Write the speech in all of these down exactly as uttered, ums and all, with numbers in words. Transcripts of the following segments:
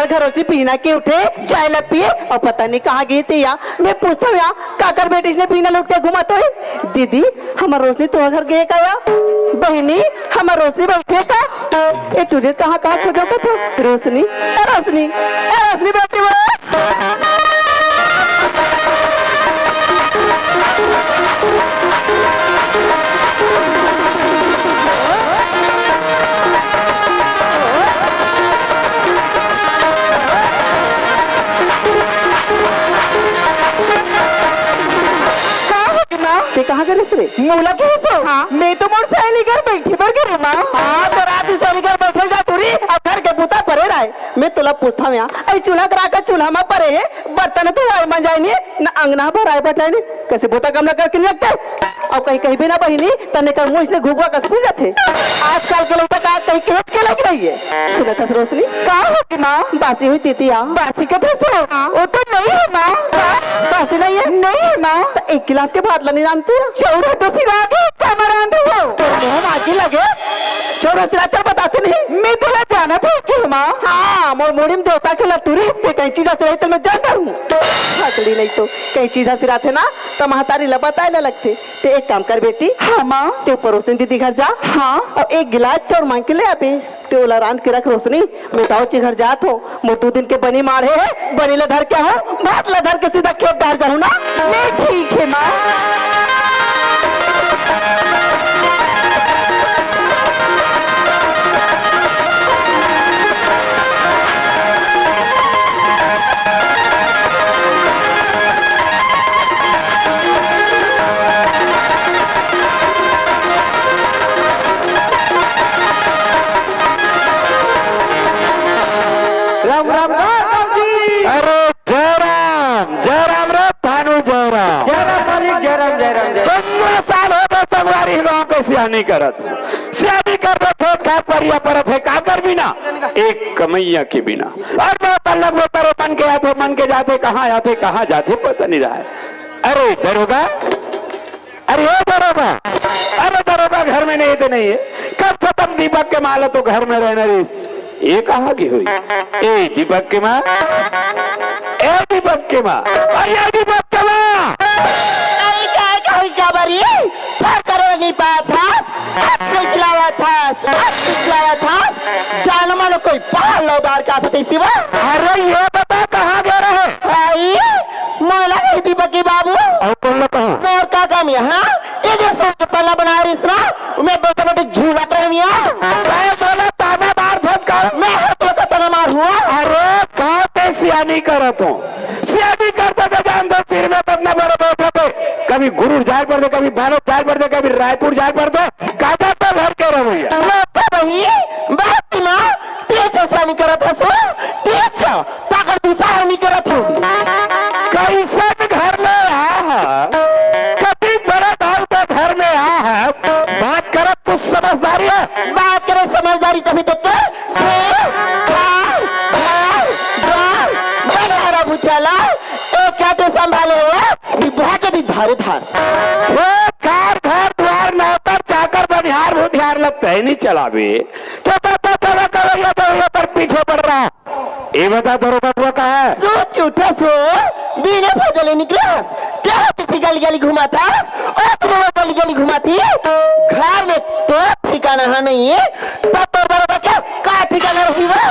घर रोशनी पीना के उठे, चाय ला पिए अउ पता नहीं कहाँ गे हे या। मैं पूछत हँव या, काकर बेटी अइसने बिना लुट के घूमत होही? दीदी, हमर रोशनी तो घर गे का या? बहिनी, हमर रोशनी बइठे का? ए टुरी कहाँ कहाँ खोजव कथों? रोशनी, ए रोशनी, ए रोशनी बेटी वो। का होगे माँ? तें कहाँ गे रहेस रे? मोला कहेस? हाँ। मैं तो मोर सहेली घर बइठे बर गे रहेंव माँ। हाँ, तो रात ही सहेली घर बइठे जा टुरी, अब घर के बूता परे रहे। मैं तोला पूछत हँव या, अई चूल्हा करा के चूल्हा म परे हे, बर्तन धोवाय मंजाय नइ, न अंगना भराय बटाय नइ, कइसे बूता काम ला करके नइ लगथे? अउ कहीं कहिबे ना बहिनी, त एकर मुँह अइसने घुघुवा कस फूल जाथे। आजकल के लइका का कहीं कहेच के लइक नइ हे। सुनत हस रोशनी? का होगे माँ? बासी होही तीतिया। बासी कथस? हाँ। ओ तो नइ हे माँ। बासी नइ हे? नइ हे माँ। त एक गिलास के भात ला नइ रांधतेस? चाउर ह तो सिरा गे, कामा रांधहूँ? तोर मुँह माटी लगे। चाउर सिराथे बताथे नहीं। मैं तोला जानत हँव के माँ? हाँ, मोर मुड़ी म देवता के लटुरी, तें कहीं चीज सिराही त मैं जान डारहूँ। हकली नहीं तो, कहीं चीज सिराथे ना, त महतारी ला बताय ला लगथे। तें एक काम कर बेटी। हाँ माँ। तें ऊपर रोशनी दीदी घर जा। हाँ। अउ एक गिलास चाउर मांग के ले आबे। तें ओला रांध के रख रोशनी, मैं दाऊ जी घर जात हँव। मोर दू दिन के बनी माढ़े हे, बनी ला धर के आहूँ, भात ला धर के सीधा खेत डार जाहूँ ना। ले ठीक हे माँ। राम राम राम जी। अरे जय राम, जय राम रे भानु, जय राम। जय राम मालिक, जय राम, जय राम, जय राम। पन्द्रह साल होगे संगवारी गाँव के सियानी करत हँव। सियानी करबे खेत खार परिया परत हे, का करबे ना? एक कमइया के बिना। अउ मैं तल्लक में परे मन के आथे, मन के जाथे, कहाँ आथे, कहाँ जाथे, पता नइ रहय। अरे दरोगा, अरे ओ दरोगा, अरे दरोगा घर में नइ हे त नइ हे, कम से कम दीपक के माँ ल तो घर में रहना रहिस। ए कहाँ गे होही? ए दीपक के माँ, ए दीपक के माँ, अरे ए दीपक के माँ। अरे का, का होही काबर रे? थर करो नइ पाथस, हाथ नइ चलावत हस, हाथ नइ चलावत हस। जानो मानो कोई पहाड़ ल उधार के आथे तइसे बा। अरे ए बता कहाँ गे रहे? भाई, मोला कही दीपक के बाबू। अउ कोन ल कहा? मोर का काम हे, हाँ? ए जो सोच पल्ला बना रहिस ना, मैं बैठे बैठे झूलत रहेंव। मैं बोला ताना मारथस का? मैं हर तो का ताना मारहूँ। अरे का तें सियानी करत हस? सियानी करत हस त जानथस सिर में कतना बड़ा बोझ हे। कभी गुरूर जाय ल परथे, कभी बालोद जाय ल परथे, कभी रायपुर जाय ल परथे। काजा तो घर के रहो भैया। मैं तो वही बात ना, तें सियानी करत हस, तें पागल बिसार नइ करत हस। कइसन घर में आय हस? कतिक बड़े दाऊ के घर में आय हस? बात करत कुछ समझदारी हे? बात करे समझदारी तभी तो तोर भुतियाला। ए का तें संभाले हस? विभाग के धारे धार। ओ कार घर दुवार नौकर चाकर बनिहार भुतियार ल तें नइ चलाबे। तो बता चला कवैया कवैया पर पीछे पड़ रहा। ए बता दरोगा बबुआ कहाँ हे? सूत के उठस हो, बिना भोजन ले निकलस। तें ह किसी गली गली घुमाथस, अस में गली गली घुमाथे। घर में तो ठिकाना हे नइ, त तोर दरोगा के का ठिकाना रही बा?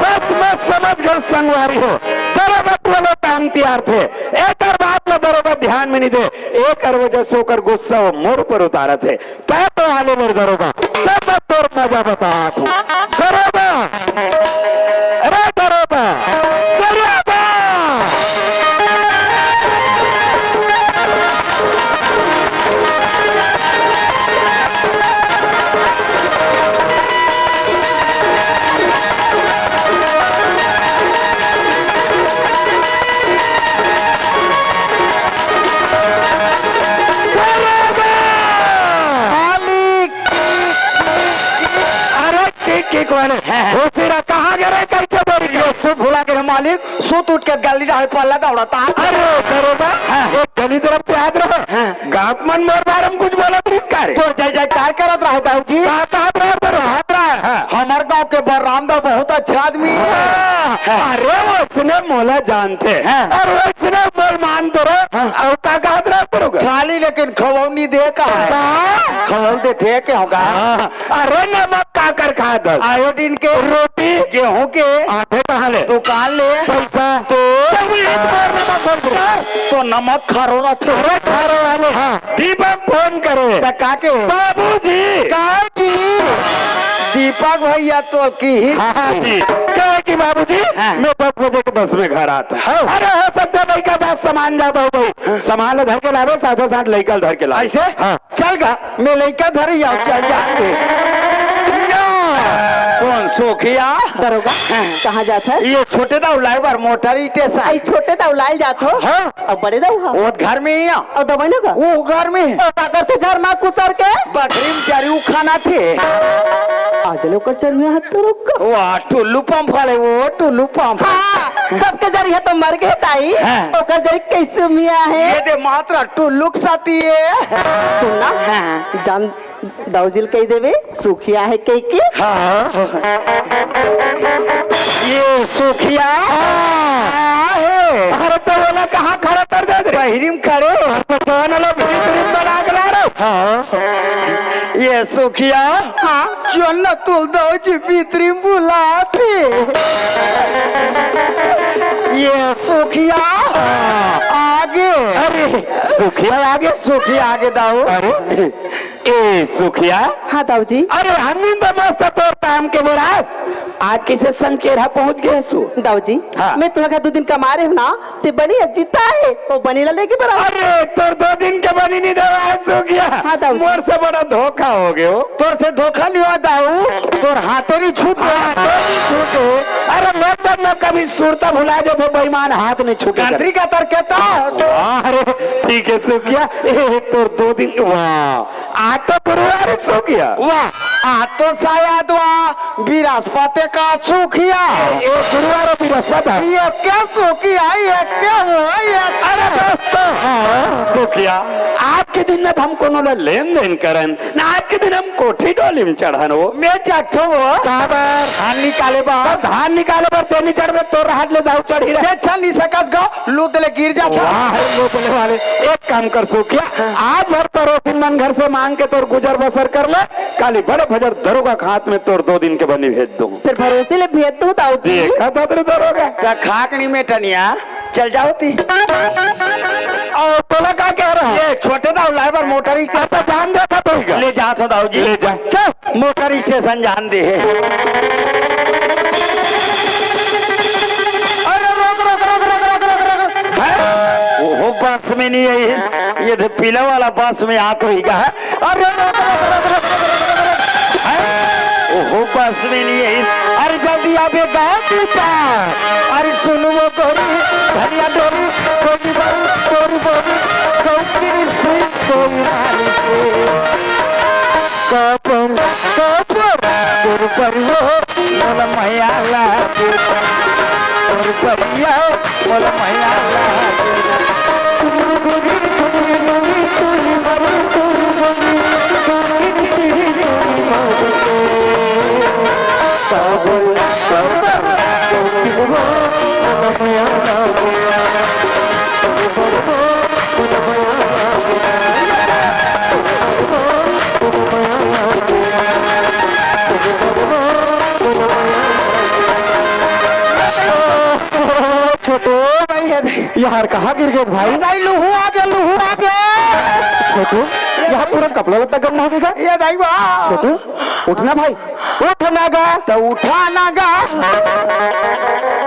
बस मैं समझ गेंव संगवारी हो, दरोगा बबुआ लो काम तियारथे। एकर बात ल दरोगा ध्यान में नइ दे, एकर वजह से ओकर गुस्सा वो मोर ऊपर उतारत हे। तैं तो आले मोर दरोगा, तब मैं तोर मजा बताथों। दरोगा, अरे दरोगा, दरोगा। दरोगा। मालिक। अरे, के, के कोने? हाँ, हाँ। होशियार, कहाँ गे रहे, कइसे बोल के? ये सूत भुला गे रहे मालिक, सूत उठ के गली डहर पल्ला दौड़त हे। अरे, दरोगा, हाँ। ये गली तरफ से आत रहे। हाँ। गाँव मन मोर बारे में कुछ बोलत रहिस का रे? तोर जय जयकार करत रहे दाऊ जी। का कहत रहे, तोर हाथ रहे? हाँ। हमर गाँव के बलराम दा बहुत अच्छा आदमी हे। हाँ। अरे, वइसने मोला जानथे। हाँ। अउ वइसने मोला मानथे रे। हाँ। अउ का कहत रहे तेरे को? खाली लेकिन खवौनी दे का है? का? खवौनी देथे के होगा? हाँ। अरे, नमक काकर खात हस? आयोडीन के। रोटी? गेहूं के। आथे कहाँ ले? दुकान ले। पइसा? तो? तो एक बार नमक बोल दे। तो नमक खारो रथे। अरे, खारो वाले। हाँ। दीपक फोन करे। त का के? बाबूजी। का जी? दीपक भैया तो की। हाँ, हाँ जी। कहे कि बाबूजी, हाँ। मैं दस बजे के बस में घर आता। हाँ। अरे, हो सकता है लइका जात सामान जाता हो भाई। हाँ। सामान ल धर के लावे, साथों साथ लइका ल धर के लावे। अइसे? हाँ। चल गा, मैं लइका धर ही आऊँ, चल जाते। या, कौन सुखिया? दरोगा, कहाँ जात हस? ये छोटे दाऊ लाए बर मोटर स्टेशन। अई छोटे दाऊ लाए जात हो? हाँ। अब बड़े दाऊ हा? वो घर में ही है। अउ दवाई ना का? वो घर में। अउ का करथे घर में कुसर के? बकरी में चरी खाना थे। आज ले ओकर चरमिया हाथ तो रुक। वाह, टुल्लू पंप वाले, वो टुल्लू पंप। हाँ, सबके जरी हे तो मर गे ताई। हाँ। ओकर जरी कइसे मिया हे? ये दे मात्रा टुल्लू के साथी हे। सुन ना, हाँ। जान दाऊ जी ल कहि देबे, सुखिया हे कहिके। हाँ। ये सुखिया? हाँ, हे। अरे त ओला कहाँ खड़ा कर दे रे? बहिरी में खड़े। अरे त कौन वाला भीतरी में बना के ला रहे हो? हाँ। ये सुखिया? हाँ। चल ना, तोला दाऊ जी भीतरी में बुलाथे। ये सुखिया? हाँ। आगे। अरे, सुखिया आगे? सुखिया आगे दाऊ। अरे। ए सुखिया। हाँ दाऊ जी। अरे, हमनी तो मस्त तोर काम के बोलास। आज कइसे संकेरा पहुंच गे हसु? दाऊ जी, हाँ। मैं तोला दू दिन कमा रहे हूँ ना, ते बनी अजिता हे, वो बनी ला लेके बरा। अरे, तोर दो दिन के बनी नहीं देवा है सुखिया। हाँ दाऊ जी। मोर से बड़ा धोखा हो गयो। तोर से धोखा नहीं हुआ दाऊ, तोर हाथों नहीं छूटे। हाथों नहीं छूटे। अरे, लंदन में कभी सुरता भुला जाथे बेईमान, हाथ नहीं छूटे। कंट्री का तर कहता। अरे, ठीक है सुखिया, ए, तोर दो दिन, वाह। आज तो गुरुवार हे सुखिया। वाह, आज तो शायद वाह, बृहस्पति का सुखिया। ए, गुरुवार हे बृहस्पति हे। ये क्या सुखिया, ये क्या हुआ, ये अरे दोस्तों, हाँ, सुखिया, आज के दिन में हम कोनो ले लेन देन करन, ना आज के दिन हम कोठी डोली में चढ़न हो। मैं चढ़थो हो। काबर? धान निकाले बर। तो धान निकाले बर ते नहीं चढ़बे, तोर हाथ ले दाऊ चढ़ी रहे। ते चल नहीं सकस गो। लूट ले गिर जात हे। वाह रे, लूट ले वाले। एक काम कर सुखिया, आज भर पड़ोसी मन घर से मांग के तोर गुजर बसर कर ले, काली बड़े भजर दरोगा के हाथ में तोर दो दिन के बनी भेज दूं। फिर भरोसे ले भेज दूं दाऊ जी। देखा था तेरे दरोगा। का खाक नहीं मेटनिया, चल जाओ ती। और तोला का कह रहा हूँ? ये छोटे दाऊ लाए बर मोटर ही चल। अच्छा, जान दे था तो ही का। ले जा तो दाऊ जी। ले जा। चल। मोटर स्टेशन जान दे हे। अरे रोक, रोक, रोक। हैं? ओहो, बस में नहीं है ये। ये तो पीला वाला बस में आ तो ही का है। अरे रोक, रोक, रोक। हैं? ओहो, बस में नहीं है। अरे जल्दी आबे गाँव की पार। अरे सुन वो गोरी, धनिया डोरी, गोरी बारी, गोरी बोरी, गौरी सी, गोरी रानी सी। काबर, काबर, तोर परियो, मोला मया लागे। तोर परियो, मोला मया लागे। काबर, काबर, तोर परियो, मोला मया लागे। छोटू, भाई, ये दे। यार, कहाँ गिर गए भाई? भाई, लुहू आ गया, लुहू आ गया। छोटू, यहाँ पूरा कपड़ा लत्ता गंदा हो गया। ये दाई वाह। छोटू, उठना भाई। उठ ना गा। तो उठा ना गा।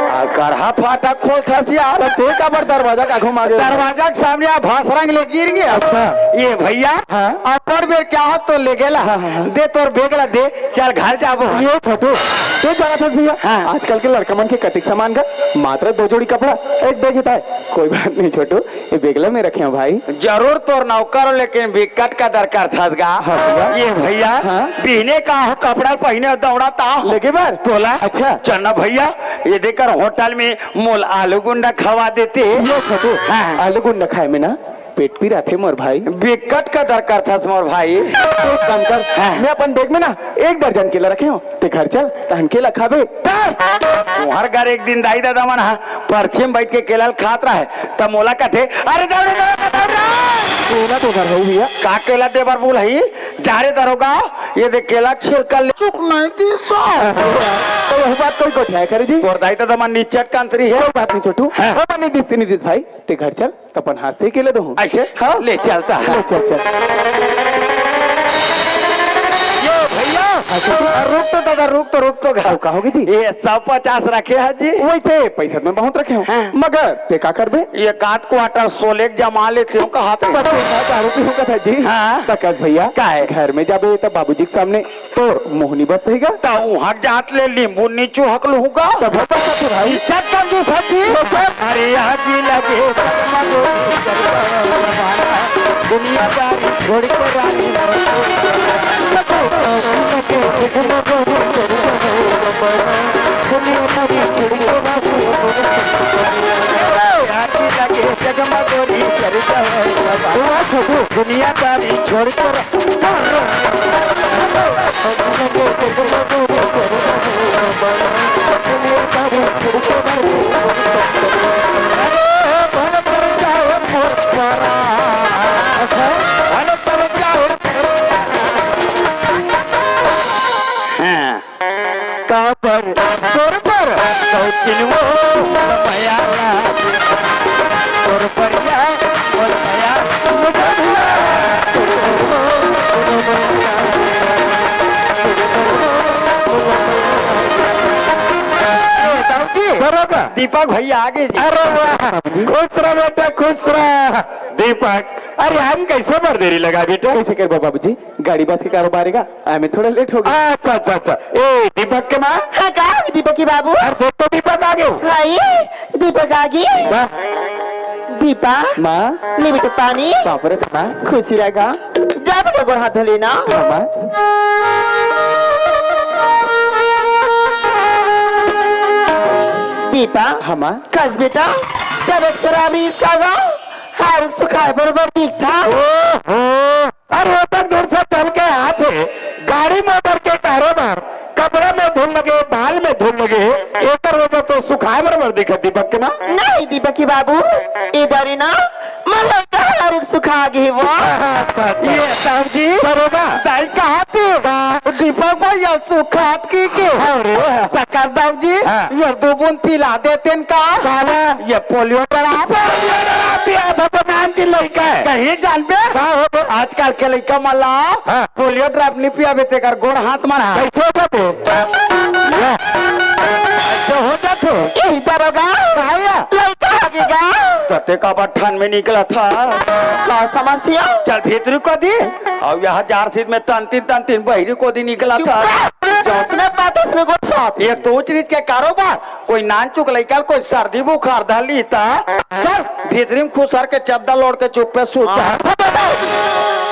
आ, करहा फाटक खोल थसिया। तो ते काबर दरवाजा का घुमा दे? दरवाजा के सामने आ भासरंग ले गिर गया। अच्छा। ये भैया, हाँ। अपर बेर क्या हो तो ले गेला। हाँ, हाँ, हाँ। दे तोर बेग ला दे, चल घर जाबो। ये छोटू, ते जाना था भैया। हाँ। आजकल के लड़का मन के कतिक सामान का मात्र दो जोड़ी कपड़ा, एक बैग होता है। कोई बात नहीं छोटू, ये बेगला में रखे हो भाई। जरूर तोर नौकर हो, लेकिन बिकट का दरकार था गा। हाँ भैया। ये भैया, हाँ? बिहने का हो कपड़ा पहने दौड़ाता हो। लेके बार? तोला? अच्छा। चन्ना भैया, ये देखकर होटल में मोल आलू गुंडा खवा देते। ये छोटू, हाँ। आलू गुंडा खाए में ना पेट पिराथे मोर भाई। बिकट कदर करथस मोर भाई। तो एक काम कर, हाँ। मैं अपन बैग में ना एक दर्जन केला रखे हंव, तें घर चल, तहन केला खाबे। तुंहर घर एक दिन दाई ददा मन ह परछी म बइठ के केला ल खात रहय, त मोला कथे, "अरे दौड़ रे, दौड़ रे, दौड़ रे।" केला दे बर हऊ भैया। का केला दे बर बोलही? जा रे दरोगा, ये दे केला छिलका ले। चुक नहीं दी साहब। त वही बात कोई गोठियाय करे जी। तोर दाई ददा मन निच्चट कंतरी हे। कोई बात नहीं छोटू, हाँ। वो मन नहीं दिस, नहीं दिस भाई, तें घर चल। त अपन हाथ से केला दूहूं। अइसे? हाँ। ले चलता है। ले चल, चल। यो भैया, अच्छा। अरे रुक तो दादा, रुक तो, रुक तो। का होगे जी? ये सौ पचास रखे हे जी। वइसे पइसा त मैं बहुत रखे हंव, हाँ। मगर तें का करबे? ये आध quarter सोले के जमा लेथंव कहात हे। पचास हजार रुपये होगा था जी। हाँ। त कस भैया, का हे? घर में जाबे त बाबूजी के सामने तोर मोहनी बस हे गा? त उहां जात ले नींबू नीचू हक लूहूं गा। तब होता था भाई। इज्जत कंजूस हे जी। होता। अरे आगी लगे जगमग दुनियादारी छोड़ के रानी। दुनियादारी छोड़ के रानी। आगी लगे जगमग दुनियादारी छोड़ के काबर तोर बर शौकीन वो मया, तोर बरिया, तोर मया, ए, बाबूजी, बरोबर। दीपक भैया आगे जी। अरे वाह, खुश रह बेटा, खुश रह। दीपक, अरे हम कइसे बर देरी लगा बेटा? कइसे करबो बाबूजी, गाड़ी बस के कारोबार हे गा। आय में थोड़ा लेट हो गे। अच्छा, अच्छा, अच्छा। ए, दीपक के माँ? हाँ, का हो गे दीपक के बाबू? अरे, देख तो दीपक आ गे। हाँ, ये दीपक आ गे। वाह। दीपक। माँ। ले बेटा पानी। बाप रे, माँ। खुशी रह गा। जा बेटा, गोड़ हाथ धो लेना। हाँ, माँ। दीपक। हाँ, माँ। कस बेटा, जब एक शराबी का गा, हार सुखाए बरोबर दिखता। ओहो। अउ ओतक दूर से चल के आत हे, गाड़ी मोटर के कारोबार, कपड़ा में धुन लगे, बाल में धुन लगे, एकर वजह तो सुखाए बरोबर दिखत दीपक के माँ। नहीं दीपक के बाबू, ए दारी ना, मैं लइका हर सुखा गे वो। ये साहब जी, बरोबर। दाई कहा थे? का? दीपक भैया सुखात कहिके। अरे। प्रकाश बाबू जी, हाँ। ये दू बूंद पिला देतेन का? काला? ये पोलियो ड्राप। पोलियो ड्राप पिया था तो नाम की लइका हे। कहीं जानबे? का हो बे? आजकल के लइका मन ला हाँ। पोलियो ड्राप नहीं पियाबे तेकर गोड़ हाथ मन हा। कइसे हो जाथे? ले। कइसे हो जाथे? यही दरोगा। का हे? लइका आगे गा। कते का बट्ठन में निकला था। का समझती हो? चल भीतरी को दी। अउ यहाँ जार सीट में तन तीन, तन तीन बहिरी को दी निकला चुप था। रह। जौसने बात उसने को साथ। ये तो ऊंच नीच के कारोबार। कोई नानचुक लइका ल कोई सर्दी बुखार धर ली त चल भीतरी में खुसर के चद्दर लोड़ के चुप्पे सूत जा। हाँ।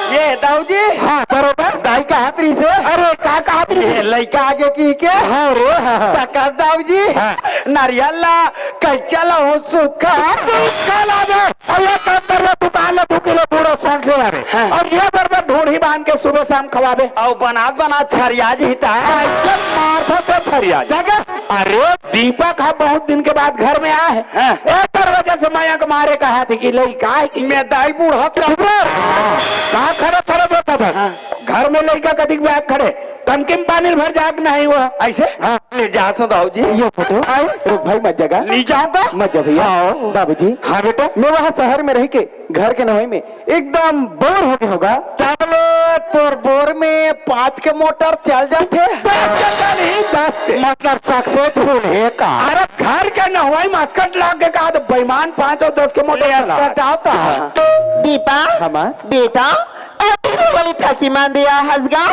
ये दाऊ जी। हाँ, बरोबर। दाई कहत रहिस हे। अरे, का कहत रहिस हे? ये लइका आगे कहिके। हाँ रे, हाँ, हाँ। त कस दाऊ जी। हाँ। नरियल ला कइचा ला हो सुखा। सुखा लाबे। अउ ये काम कर ले, दुकान ले दू किलो बूढ़ो सौंठ ले आबे। हाँ। अउ ये बरोबर ढूंढी बांध के सुबह शाम खवाबे। अउ बनात बनात छरिया जी त। अइसे मार दे तो छरिया जी। जगह अरे, दीपक ह बहुत दिन के बाद घर में आय हे। हाँ। एकर वजह से मयंक मारे कहत हे कि लइका हे कि मैं दाई बूढ़ा का। चुप रह। कहाँ खड़े खड़े बोलत हस? हाँ। घर में लइका कतिक बैग खड़े, टंकी में पानी भर जात नहीं हुआ। अइसे? हाँ। ले जा तो दाऊ जी। ये फोटो। आए? रुक भाई, मत जगा। नहीं जाऊंगा। मत जा भैया। हाँ। बाबूजी। हाँ बेटा। मैं वहाँ शहर में रहिके घर के नवई में एकदम बोर हो गे हों गा। तब ले तोर बोर में पाँच के मोटर चल जाथे। दस के चलही, दस के। मतलब successful हे का? अरे घर के नहवाई में असकट लाग के कहा तो बेईमान पाँच अउ दस के मोटर ले चला। असकट आवता। दीपा, हमा? बेटा, अभी तो बोली था कि मान दिया हंस गा।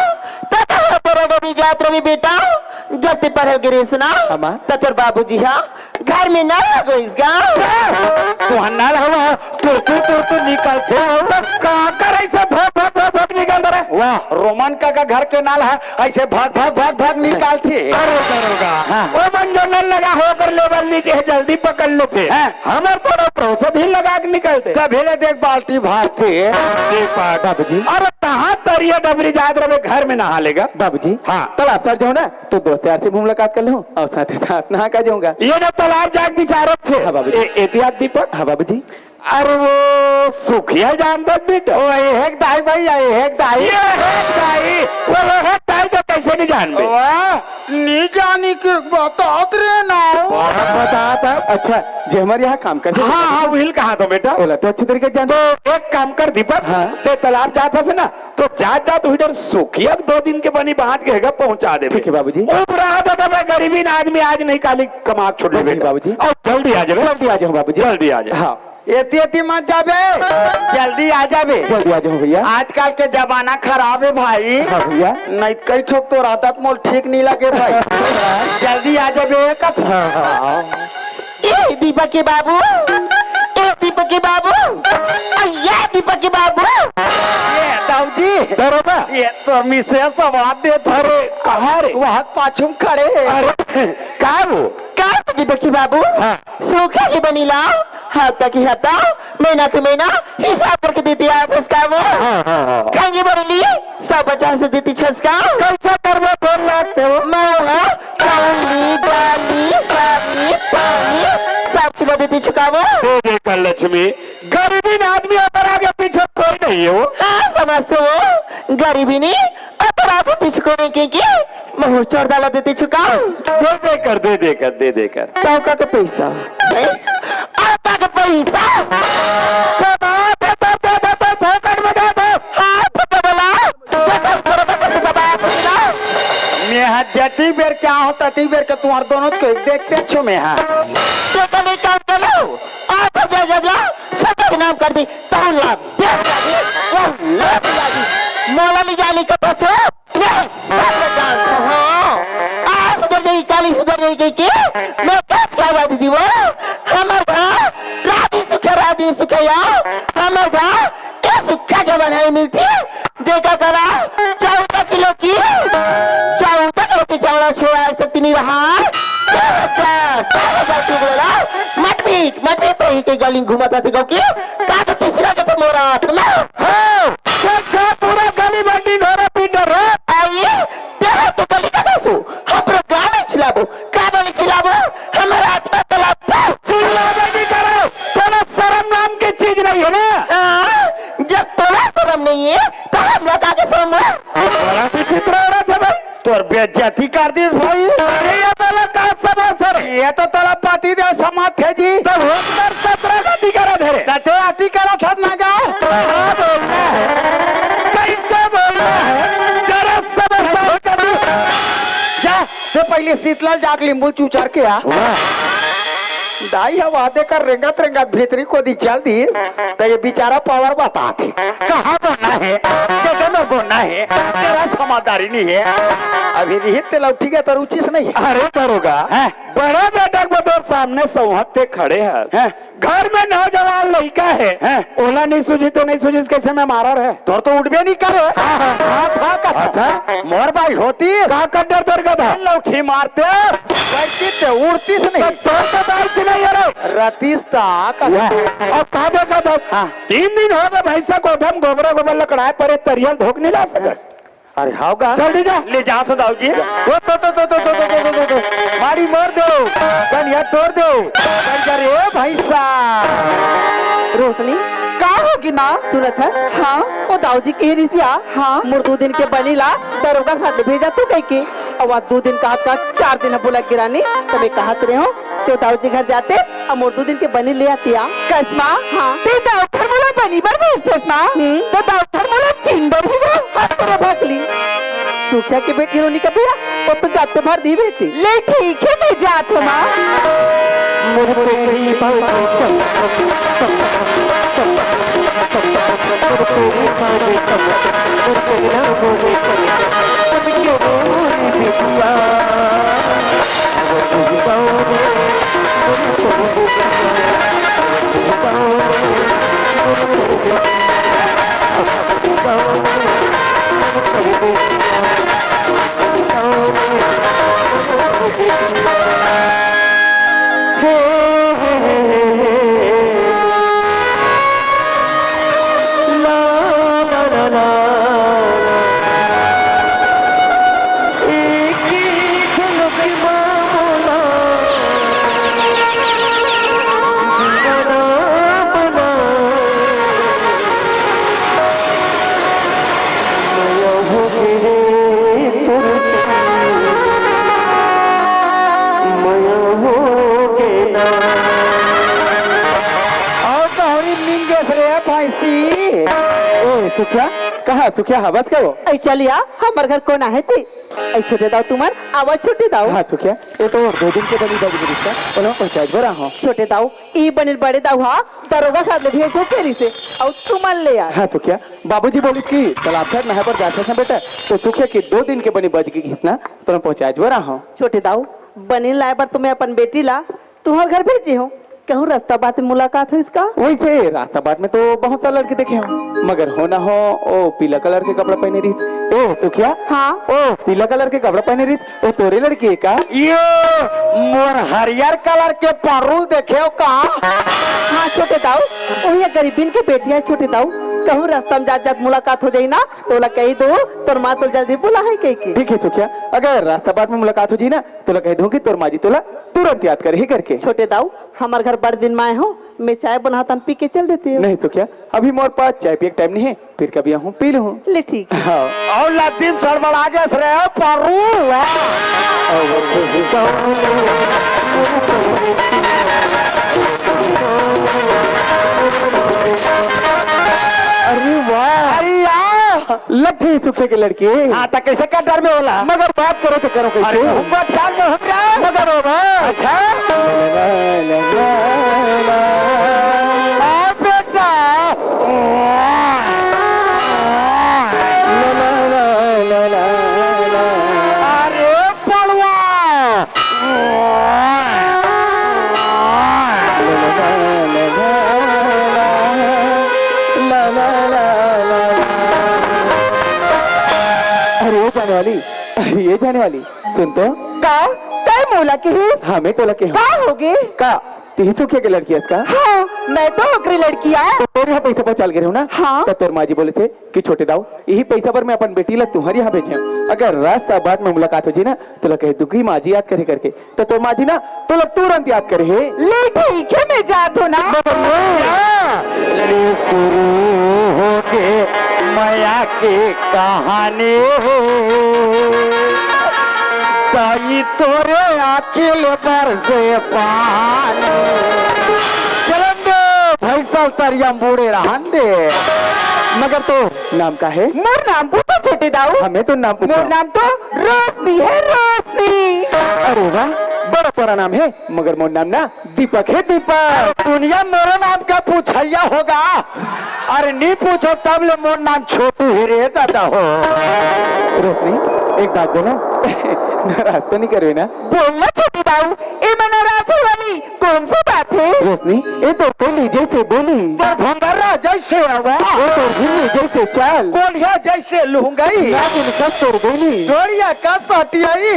तब तो तेरा भी जात रवि बेटा, जब ते पढ़े गिरे सुना, हमा? तो तोर बाबूजी हा घर में ना लगोइस गा। तू हन्ना रहवा, तुरतु, तुरतु निकलथे। त का करे से भोक, भोक, भोक, भोक निकल दे रे? वो हाँ। रोमन का, का घर के नल हे, अइसे भग, भग, भग, भग निकालथे। अरे दरोगा, हाँ। ओ मन जो नल लगा हे, ओकर लेवल नीचे हे, जल्दी पकड़ लेथे। हाँ। हमर थोड़ा भरोसा भी लगा के निकलथे। तभे ले देख बाल्टी भरथे। दीपक। बाबूजी। अरे कहाँ तरिया डबरी जात रहे, घर में नहा लेगा। बाबूजी। हाँ। तालाब सर जाहूँ ना, तो दोस्त यार से मुलाकात कर लूँ अउ साथ ही साथ नहा के जाहूँगा। ये ना तालाब जाके बिचारत हे। हाँ, बाबूजी। ए-, एहतियात दीपक। हाँ, बाबूजी। अरे वो सुखिया जानत हस बेटा? ओ, एहेक दाई भाई, एहेक दाई। एहेक दाई? वो एहेक दाई तो कइसे नइ जानबे? वाह, नइ जानी के बतात रहे ना। बतात रहे। अच्छा, जे हमर यहाँ काम करथे। हाँ, हाँ, उही ल कहा तो बेटा। ओला तो अच्छे तरीके से जानत हस। तो एक काम कर दीपक, हाँ। तें तालाब जात हस ना, तो जात जात उही डर सुखिया के दो दिन के बनी बाँच गे हे गा, पहुँचा देबे। ठीक हे बाबूजी। उबरात हे त मैं गरीबी ना आदमी आज नहीं काली कमा के छुट लेबे। बाबूजी। अउ जल्दी आ जाबे। जल्दी आ जाहूँ बाबूजी। जल्दी आ जाबे। हाँ। एती एती मत जाबे, जल्दी आ जाबे। जल्दी आ जाहूँ भइया। आजकल के जमाना खराब हे भाई। हाँ भइया। नहीं कई ठोक तोर आदत मोला ठीक नइ लगे भाई। जल्दी आ जाबे कथों। हाँ, हाँ। ए दीपक के बाबू, ए दीपक के बाबू, अइया दीपक के बाबू। ए दाऊ जी। दरोगा। ए तोर मिसेस आवाज देथे। अरे कहाँ रे? वहाँ पाछू में खड़े हे। अरे का वो? का दीपक के बाबू? हाँ। सुखिया के बनी ला, हफ्ता के हफ्ता, महीना के महीना, हिसाब करके देथे आप उसका वो। हाँ, हाँ, हाँ। खंगी बरली, सौ पचास देथे छसका। कइसे करबे बोल लागथे वो? मैं वो, चाउली, दाली, सब्जी, पानी, सब चीज देथे छुकावो। दे दे कर लक्ष्मी, गरीबी ना आदमी ओकर आगे पीछे कोई नहीं हे वो। हाँ, समझथे वो, गरीबी नहीं, ओकर आगे पीछे कोई नहीं, के, के, महूर चोर दाला देथे छुकावो। दे दे कर, दे दे कर, दे दे कर। तोका के पैसा। हैं? अउ का के पैसा? कमाथे तब दे दे, तो फोकट में दे दे। हाँ, तो बोला। देखो, तोर तो कैसे दबाया पैसा? मैं हा जती बेर के आहूँ, तती बेर के तुम्हर दोनों के देखते छो मैं हा। तो कल एक काम कर लो। आ तो जा, जा, जा। सब बदनाम कर दी। तहन ला। देश लागी। वो लोक लागी। मोला ले जाने के बस हो। हाँ, आज सुधर जाही, काली सुधर जाही कहिके, मैं कस का बात दीदी वो, हमर घर राजी सुखे, राजी सुखे या, हमर घर ए सुखा जमाना ही मिलथे, देखा करा, चौदह किलो के, चौदह किलो के चावड़ा छोड़ा आज तक नहीं रहा, मटपीट, मटपीट पे ही के गली घूमत आथे कहिके, का तो तीसरा के तो मोरा आत्मा, हाँ, पूरा गली बंडी ढोरा पीट रहा। आइए, तेरा तो गली का दसो, हमरो गाँव में चिल्लाबो, का बोले चिल्लाबो, हमारा आत्मा तलाब था। चिल्लाबे नहीं करो, तोला शर्म नाम के चीज नहीं है ना? हाँ, जब तोला शर्म नहीं है, तो हम लोग आगे शर्म है। बड़ा विचित्र औरत है भाई। तोर बेइज्जती कर दी भाई। अरे ये तोला का समझ सर? ये तो तोला पति देव समाज थे जी। तब होटल सत्रह का दिगारा धरे। तते अति करा था ना गा। क्या बोलना है? कैसे बोलना है? जरा समझदारी कर। जा, ते पहले शीतलाल जाके लींबू चूचार के आ। वाह। दाई ह वादे कर रेंगत रेंगत भीतरी कोती चल दी, त ये बिचारा पावर बताथे। कहाँ बोलना है? केतना बोलना है? जरा समझदारी नहीं है। अभी नहीं ते लौटी गया तो रुचिस नहीं। अरे दरोगा, हैं? बड़ा बेटा को तो सामने सौहत ते खड़े हैं। हैं? घर में नौजवान लड़का है, हैं? ओला नहीं सूझी तो नहीं सूझी, कैसे मैं मारा रहे? तोर तो उठबे नहीं करे। हाँ, हाँ। हाँ, था का? अच्छा। मोर भाई होती। का कर डर डर का था? लौठी मारते। बैठी ते उड़तीस नहीं। तो तोर तो दाई च नहीं है रे। रतीस ता का? वाह। और का देखा था? हाँ। तीन दिन हो गए भैंसा को हम गोबरा गोबर लकड़ाए परे तरियल धोक नहीं ला सकस। अरे हाव गा। जल्दी जा। ले जा तो दाऊ जी। ओ तो, तो, तो। मारी मार दो। कनिया तोड़ दो। बन जा रे भैंसा। रोशनी, का होगे माँ? सुनत हस? हाँ। ओ दाऊ जी के रिसिया, हाँ। मोर दू दिन के बनी ला दरोगा घर ले भेजा तू कहिके। अउ आज दू दिन का, का चार दिन बोला गिरानी, त मैं कहत रहे हूँ, तो दाऊ जी घर जाते, अउ मोर दू दिन के बनी ले आतिया। कस माँ? हाँ। ते दाऊ घर मोला बनी बर भेजतेस माँ? हम्म। तो दाऊ घर मोला चिंबर भी भेज, हट तेरे भकली। सुखिया के बेटी होनी का भैया, वो तो जाते भर दी बेटी। ले ठीक है, मैं जात हूँ माँ। मोर बेटी बहुत चम चम चम चम चम चम, मोर बेटी बहुत चम चम, मोर बेटी बहुत चम चम, तुम क्यों रो रही बिटिया? पैसी। ए सुखिया, कहाँ सुखिया हवस का वो? ऐ चलिया, हमर घर कोन आहे ती? ऐ छोटे दाऊ तुमन, आवा छोटे दाऊ। हाँ सुखिया, ये तो दो दिन के बनी बज गिरी का, ओला पहुँचाए बर आहो। छोटे दाऊ, ई बनिल बड़े दाऊ हा, दरोगा साहब ले भेज दो तेरी से, अउ तुमन ले यार। हाँ सुखिया, बाबूजी बोलिस कि तालाब साइड नहाए बर जाथस ना बेटा, तो सुखिया के दो दिन के बनी बज गिस ना, तो ओला पहुँचाए बर आहो। छोटे दाऊ, बनिल लाए बर तो मैं अपन बेटी ला तुहर घर भेजे हो, कहूँ रास्ता बाट में मुलाकात होइस का? वैसे रास्ता बाट में तो बहुत सारा लड़की देखे हो, मगर हो ना हो, ओ पीला कलर के कपड़ा पहने रहिस। ए सुखिया, हाँ? ओ पीला कलर के कपड़ा पहने रहिस, ओ तोरे लड़की हे का? यो, मोर हरियर कलर के परुल देखे हो का? हाँ छोटे दाऊ, वही गरीबिन के बेटी हे छोटे दाऊ, कहूँ रास्ता में जात जात मुलाकात हो जाही ना, तोला कही दो, तोर माँ तो जल्दी बुलाही कहिके। ठीक हे सुखिया, अगर रास्ता बाट में मुलाकात हो जाही ना, तोला कह दूं कि तोर माँ जी तोला तुरंत याद करही करके। छोटे दाऊ, हमर घर बड़ दिन में आए हो, मैं चाय बनाथन, पी के चल देते हो। नहीं सुखिया, अभी मोर पास चाय पिए के टाइम नहीं हे, फिर कभी आहूँ पी लूँ। ले ठीक। हाँ। अउ लद्दी म सड़बड़ा गेस रे परू। अरे वाह। अरे यार। लद्दी सुखिया के लड़की। हाँ, त कैसे कटर में होला? मगर बात करो तो करो कैसे? अरे, हम बात ख्याल में हम रहे। मगर हो बा। अच्छा। हाँ, बेटा। अरे, पड़वा। अरे ओ जाने वाली, अरे ये जाने वाली, सुन तो। का? तैं मोला किहिस? हाँ, मैं तोला किहूँ। का होगे? का? तिही सुखिया के लड़की हस का? हाँ, मैं तो ओकरी लड़की आ। तो तोर यहाँ पैसा पहुँचा ल गे रहे हो ना? हाँ। तो तोर माँ जी बोलिस हे कि छोटे दाऊ, इही पैसा बर मैं अपन बेटी ला तुम्हर यहाँ भेजे हूँ। अगर रास्ता बाट में मुलाकात हो जाही ना, तोला कह दूँ कि माँ जी याद करे करके। त तोर माँ जी ना तोला तुरंत याद करही। ले ठीक हे, मैं जात हूँ ना। मगर वो ले शुरू होगे मया के कहानी, ताई तोरे आँखी ले बरसे पानी। चलन दे भैंसा तरिया म बूड़े रहन दे। मगर तो नाम का हे? मोर नाम पूछो छोटे दाऊ। हमें तो नाम पूछो। मोर नाम तो रोशनी हे, रोशनी। अरे वाह, बड़ा प्यारा नाम हे, मगर मोर नाम ना दीपक हे, दीपक। दुनिया मोरो नाम का पूछइया होगा। अरे नी पूछो तब ले मोर नाम छोटू हे रे दादा हो। रोशनी, एक बात बोलो। नाराज तो नहीं करवे ना? बोल ना छोटे दाऊ, ए मैं नाराज होय वाली कौन सी बात हे? रोशनी, ए तो बोली जैसे बोली। तोर भंगरा जैसे आवाज। ए तो घुमली जैसे चाल। कोढ़िया जैसे लुंगई। नागिन कस तोर बोली। जोड़िया कस सटियाई।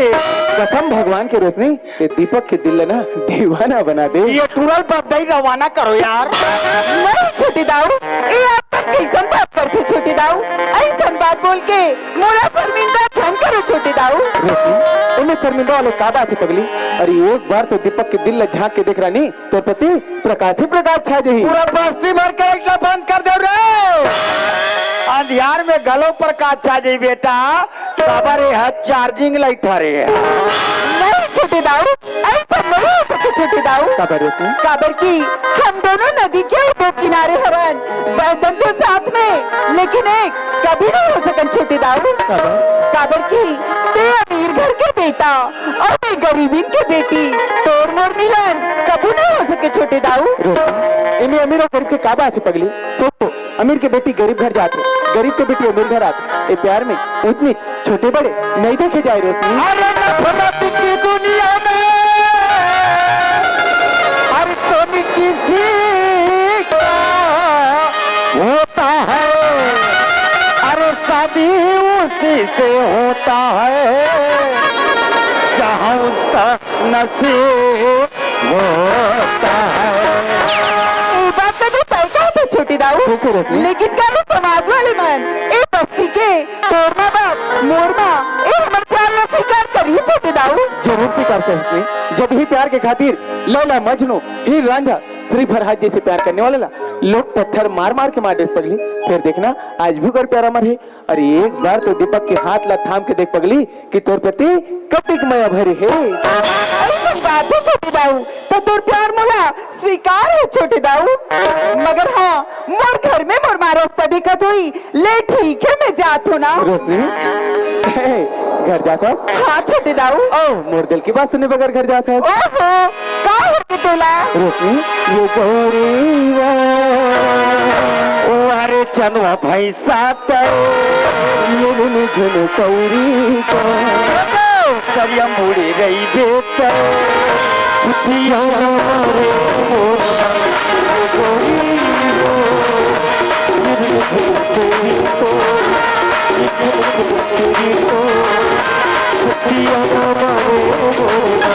कसम भगवान के रोशनी, ए दीपक के दिल ला ना दीवाना बना दे। ये टूरल बदई रवाना करो यार। नहीं छोटे दाऊ, ए आप कैसन बात करथे छोटे दाऊ? ऐसन बात बोल के मोला शर्मिंदा झन करो छोटे दाऊ। रोशनी, एमे शर्मिंदा वाले का बात हे पगली? अरे एक बार तो दीपक के दिल ला झांक के देख रानी, तोर प्रति प्रकाश ही प्रकाश छा जाही। पूरा बस्ती भर के एकला बंद कर देव रे। अंधियार में घलो प्रकाश छा जाही बेटा, काबर ए ह charging light हरे। नहीं छोटे दाऊ, ऐसा नहीं हो सकता छोटे दाऊ। काबर ऐसे? काबर कि हम दोनों नदी के दो किनारे हरन, बहदन तो साथ में, लेकिन एक कभी नहीं हो सकन छोटे दाऊ। काबर? काबर कि ते अमीर घर के बेटा और मैं गरीबिन के बेटी, तोर मोर मिलन कभी नहीं हो सके छोटे दाऊ। रोशनी, एमे अमीर और गरीब के का बात हे पगली? सोच तो, अमीर के बेटी गरीब घर जाथे, गरीब के बेटी अमीर घर आथे। ए प्यार में ऊंच नीच, छोटे बड़े नहीं देखे जाए रोशनी। अरे नफरत की दुनिया में हर कोई किसी का होता है। अरे शादी उसी से होता है जहाँ उसका नसीब होता है। ई बात तो तू सही कहा थे छोटे दाऊ। बिल्कुल रोशनी। लेकिन का ये समाज वाले मन, ए बस्ती के, तोर माँ बाप, मोर माँ, ए हमर प्यार ला स्वीकार करिए छोटे दाऊ। जरूर स्वीकार कर उसने। जब ही प्यार के खातिर लैला मजनू, हीर रांझा, श्री फरहाद जैसे प्यार करने वाले ला लोग पत्थर मार मार के मार देस पगली। फिर देखना, आज भी ओकर प्यार अमर हे। अरे एक बार तो दीपक के हाथ ला थाम के देख पगली कि तोर प्रति कतिक मया भरे हे। अइसन बात हे छोटे दाऊ, त तोर प्यार मोला स्वीकार हे छोटे दाऊ। मगर हाँ, मोर घर में मोर माँ रस्ता देखत होही। ले ठीक हे, मैं जात हों ना। रोशनी, ए, घर जात हस? हाँ छोटे दाऊ। ओ, मोर दिल के बात सुने बगैर घर जात हस? ओहो, का होगे तोला? रोशनी, ये गोरी वो, ओ अरे चनवा भैंसा तो, ये झुन पौरी तो, करिया मुड़ी रही बेटा, छुट्टिया मारे मोरा, गोरी वो, ये झुन पौरी तो, ये झुन पौरी तो, छुट्टिया मारे मोरा,